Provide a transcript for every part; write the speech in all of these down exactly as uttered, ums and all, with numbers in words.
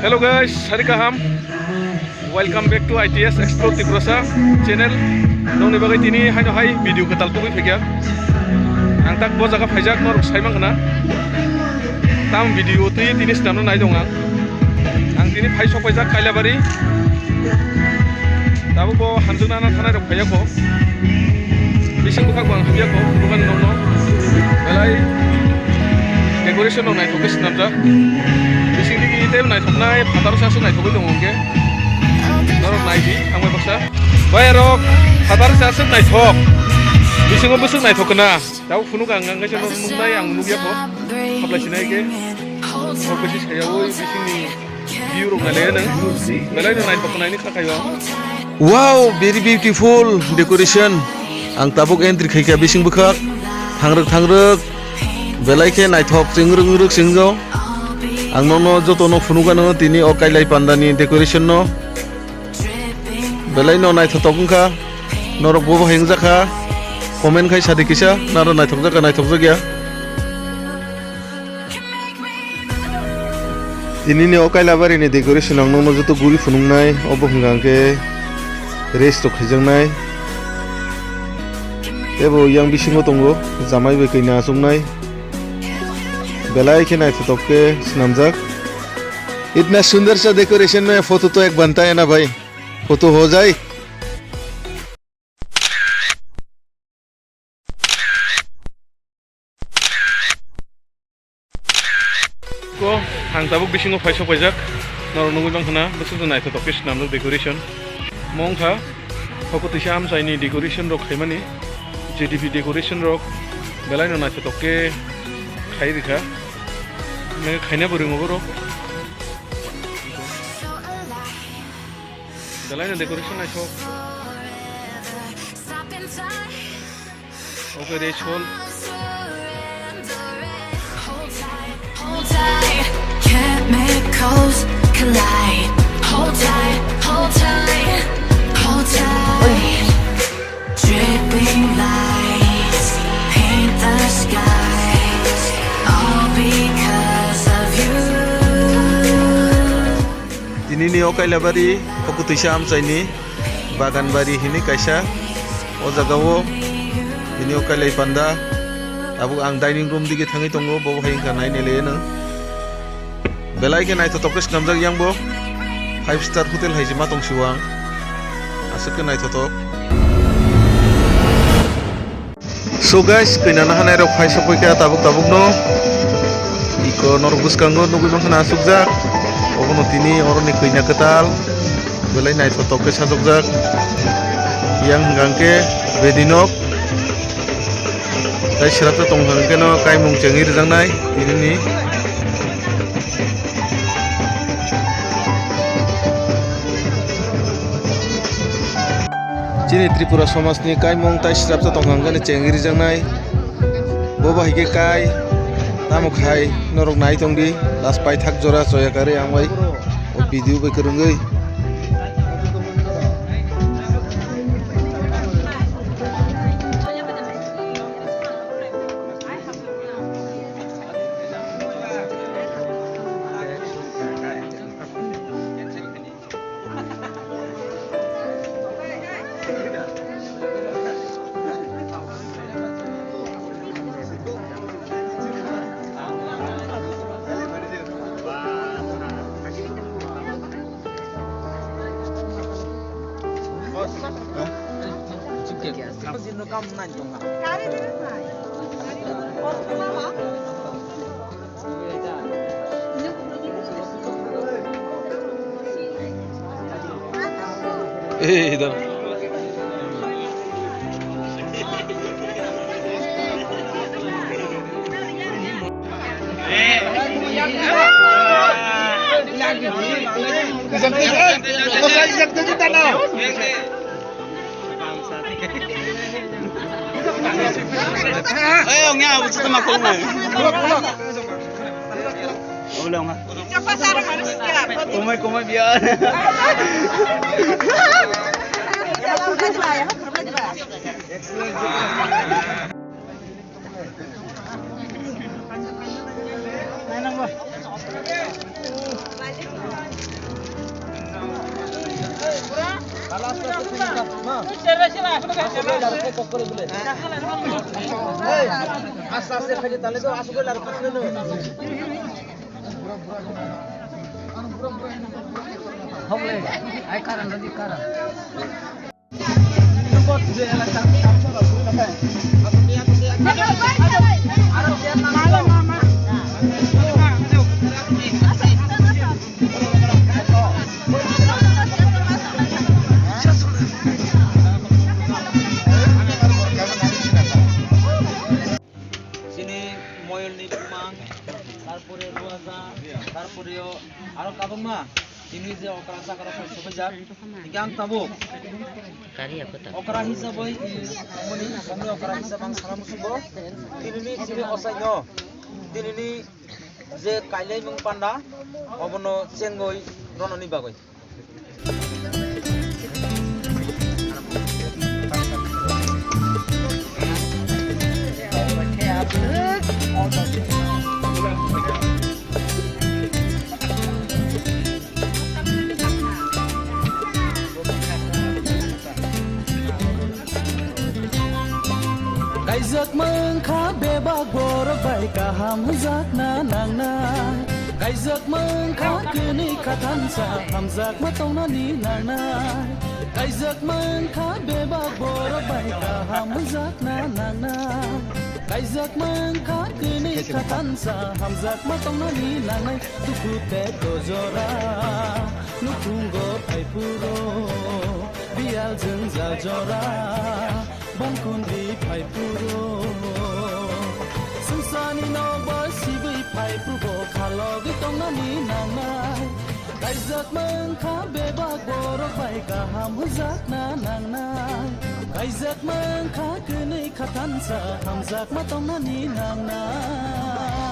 Hello guys, sari kaham. Welcome back to I T S Explore Tiprasa channel. Nongni bagwi tini haino hai video kwtal tubui phaikha. Ang tak bo jaga phaijak norok sai mankha na. Tam video twi tini swnamna nai dong ang. Ang tini phai sok paijak Kailabari. Tabuk bo hamjakna na thanai rok phaiya kho. Bising bwkhak bo ang hamya kho, bukan nokno. Belai decoration rok naithok khe swnamjak. Bising digi tei naithoknai phatar sa se naithogwi tongo hwnkhe. Norok nai di, thangbai baksa. Bai rok phatar sa se naithok. Bisingo bwswk naithok khna. Tabuk phunuk ang, ang kaisa norok nuknai, ang nukya kho. Khaplai sinai khe. Norok kaisa sayawi bisingni view rok nai le nang. Belai no naithok khna ni kha khayo. Wow, very beautiful decoration. Ang tabuk entry khaikha bising bwkhak. Thangrwk thangrwk. Belai khe naithok chwngrwk wngrwk chwngjak. Ang nono joto no phunuk ano tini o Kailai Panda ni decoration no. Belai no naithotok wngkha. Norok bo bo hai wngjakha. Comment khai sadi kisa. Naro naithokjak kha, naithokjak ya. Tini ni o Kailabari ni decoration ang nokno joto guri phunuknai, obo hwnka hwnkhe race rok khaijaknai. Tebo yang bisingo tongo, jamai bai kwi na achuknai. Belai khe naithotok khe swnamjak. Itna sundar sa decoration mein photo to ek banta hai na bhai. Photo ho jai. Ko, ang tabuk bisingo phai sok paijak. Norok nugwi mankha na, bwswk naithotok khe swnamjak decoration. Mo wngkha, hoko twisa amchaini decoration rok khaimani, J D P decoration rok, belai no naithotok khe khai rikha. Nang khaina bo ringo borok. Belai no decoration naithok. Okay, race hall. Hold tight, chemicals collide. Hold tight, hold tight, hold tight. Dripping lights paint the skies, all because of you. Tini ni o Kailabari, hoko twisa amchaini. Bagan bari hini kaisa, o jaga o bini o Kailai Panda. Tabuk ang dining room digi thangwi tongo, bo hai wngkha nai nele no. Belai khe naithotok khe swnamjak yang bo. Five star hotel hai se ma tong sio ang. Aswk khe naithotok. So guys, kwi nana hanai rok phai sokoi kha tabuk tabuk no. Iko norok bwskango nugwi mankha na asukjak. Obono tini oroni kwi na kwtal. Belai naithotok khe sajokjak. Yang hwnkha hwnkhe bedi nok. Tai srapsa tong hwnkha hwnkhe no kaimung chengwi rwjaknai tini ni. Chini Tripura somajni kaimung tai srapsa tongkha hwnkhe chengwi rijaknai. Bo bahai khe kai tamo khai norok nai tongdi last paithak jora choya karwi ang bai o video bai kwrwngwi. Ei, da. Ey, ong ya, abo chuto ma kong mai. Abo le ong ha. Komai, komai biya. Aste aste khaidi tale do, asuk koi larok khaidi no. Hokle, ai karan, rodi karan. Chini moyolni bumang, tarpore ruaja, tarpore o aro kabangma chini je okra chakra phai sobaijak. Hingke ang tabuk okra hisabai, i, moni samni okra hisabai ang sana musugo. Tinini chini osaino, tinini je kailaimung panda, obono chengoi ronani bagoi. Kaijak mankha bebak borok bai kaham hwnjakna nangnai. Kaijak mankha kwnwi khathansa hamjakma tongnani nangnai. Kaijak mankha bebak borok bai kaham hwnjakna nangnai. Kaijak mankha kwnwi khathansa hamjakma tongnani nangnai. Dukhu tei dojora nukhungo phaiphuru biyal jwngjal jora. Bangkundi phaiphuru swngcharni nokbar sibwi phaiphuru bo khalogwi tongnani nangnai. Kaijak mankha bebak borok bai kaham hwnjakna nangnai. Kaijak mankha kwnwi khathansa hamjakma tongnani nangnai.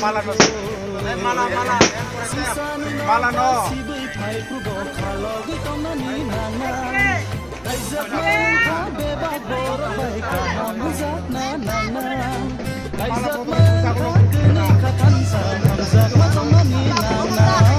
Mala, mala, mala. Kaijak mankha bebak borok bai kaham hwnjakna nangnai. Kaijak mankha kwnwi khathansa hamjakma tongnani nangnai.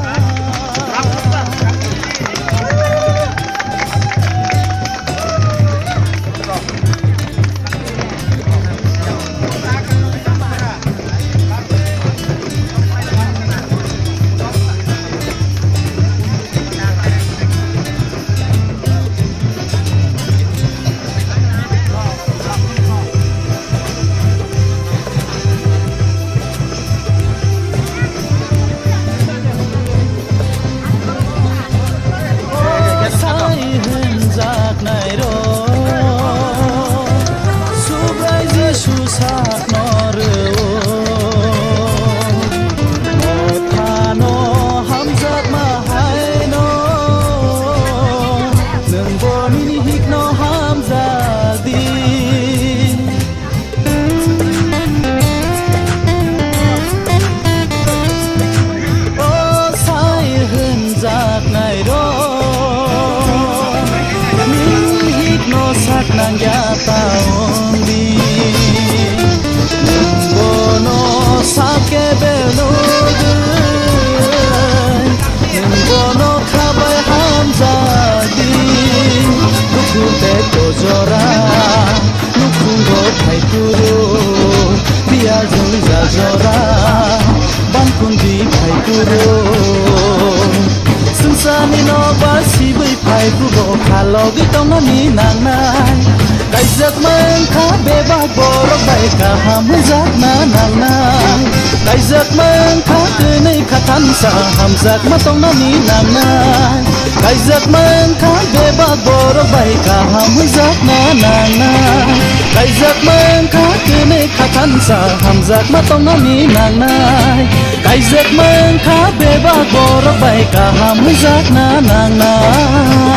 Swngcharni nokbar sibwi phai phugo khalogwi tongnani nangnai. Kaijak mankha bebak borok bai kaham hwnjakna nangnai. Kaijak mankha kwnwi khathansa hamjakma tongnani nangnai. Kaijak mankha bebak borok bai kaham hwnjakna nangnai. Kaijak mankha kwnwi khathansa hamjakma tongnani nangnai. Kaijak mankha bebak borok bai kaham hwnjakna nangnai.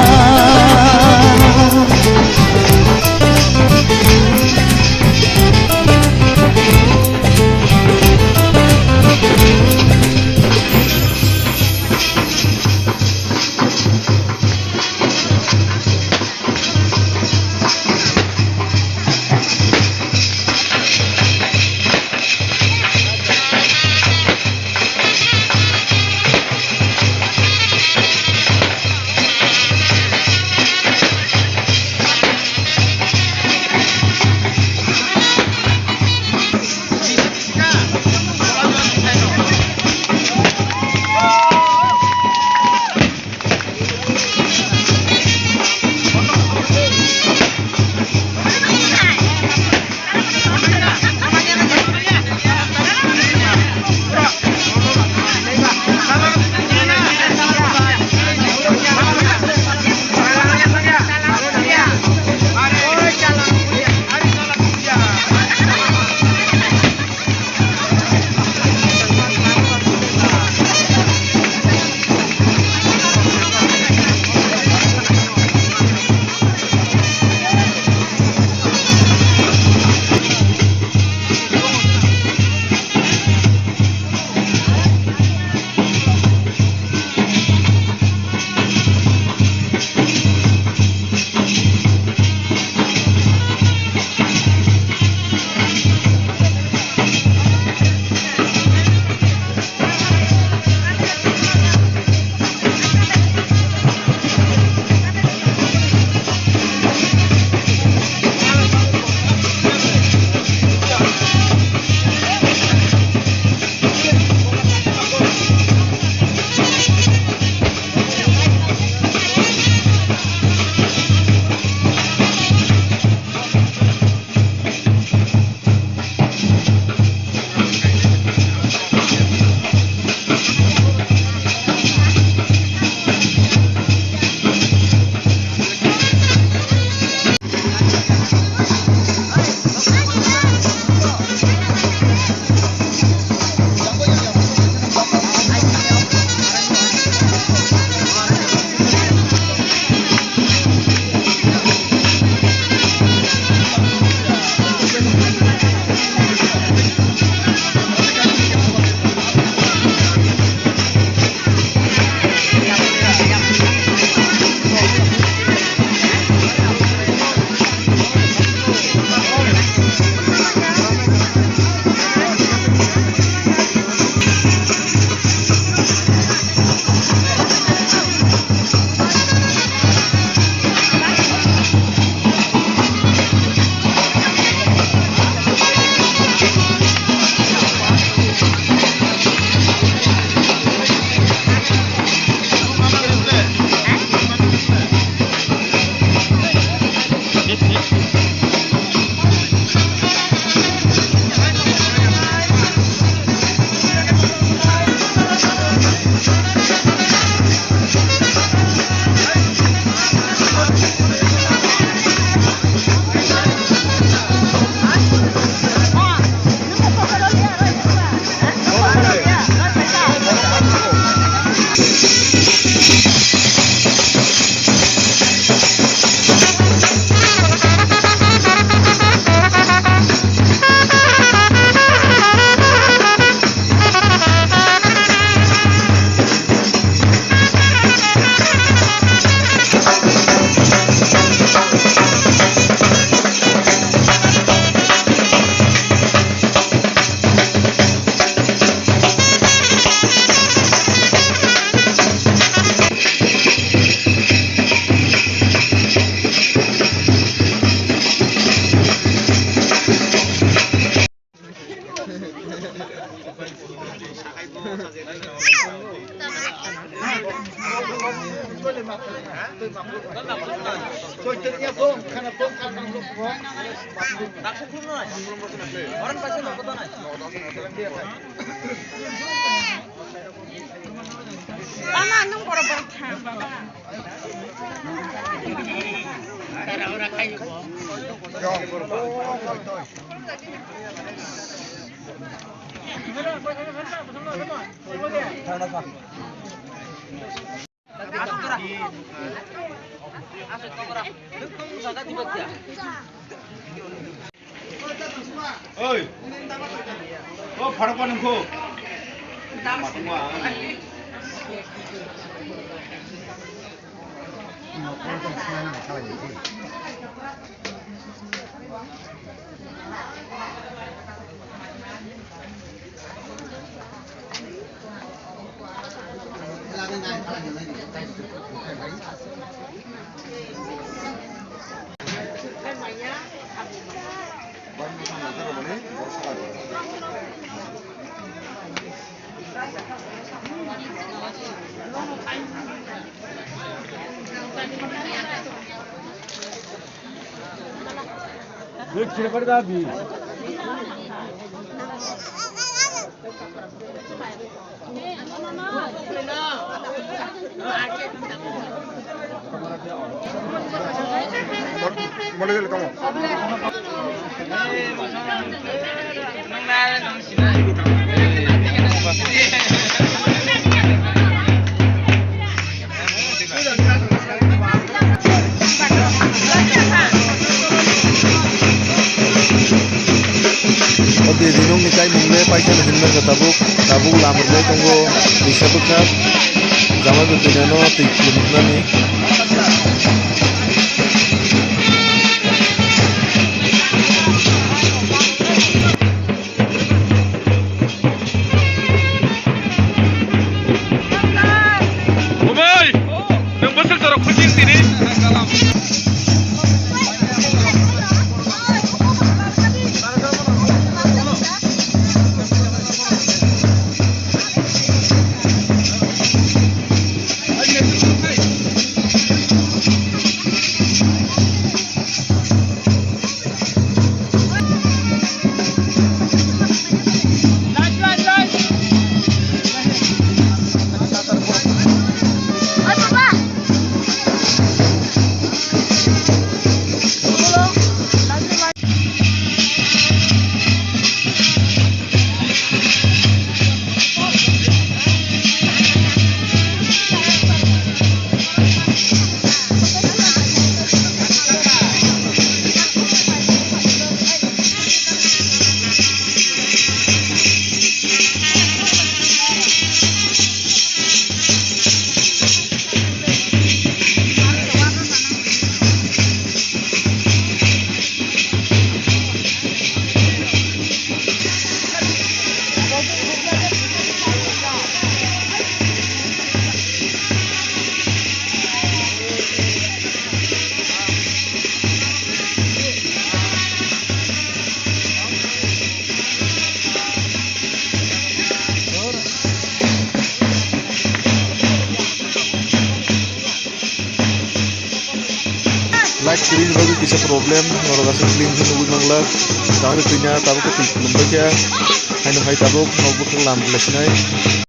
Tama nung borok borok thang. Oi. O, pharok pa nungkho. O de rinokni kaimung le paithakni hinmani khe tabuk, tabuk lam rwlai tongo, twisa bwkha, jama bwtwinano twi khulumnani. Obai! Nwng bwswk jorok phuting tini? Light kwrwini bagwi kisa problem, norok aswk clean khe nugwi manglak. Tabuk twi na, tabuk khe twi khulumbaikha. Haino hai tabuk nok bwkhak lam rwlaisinai.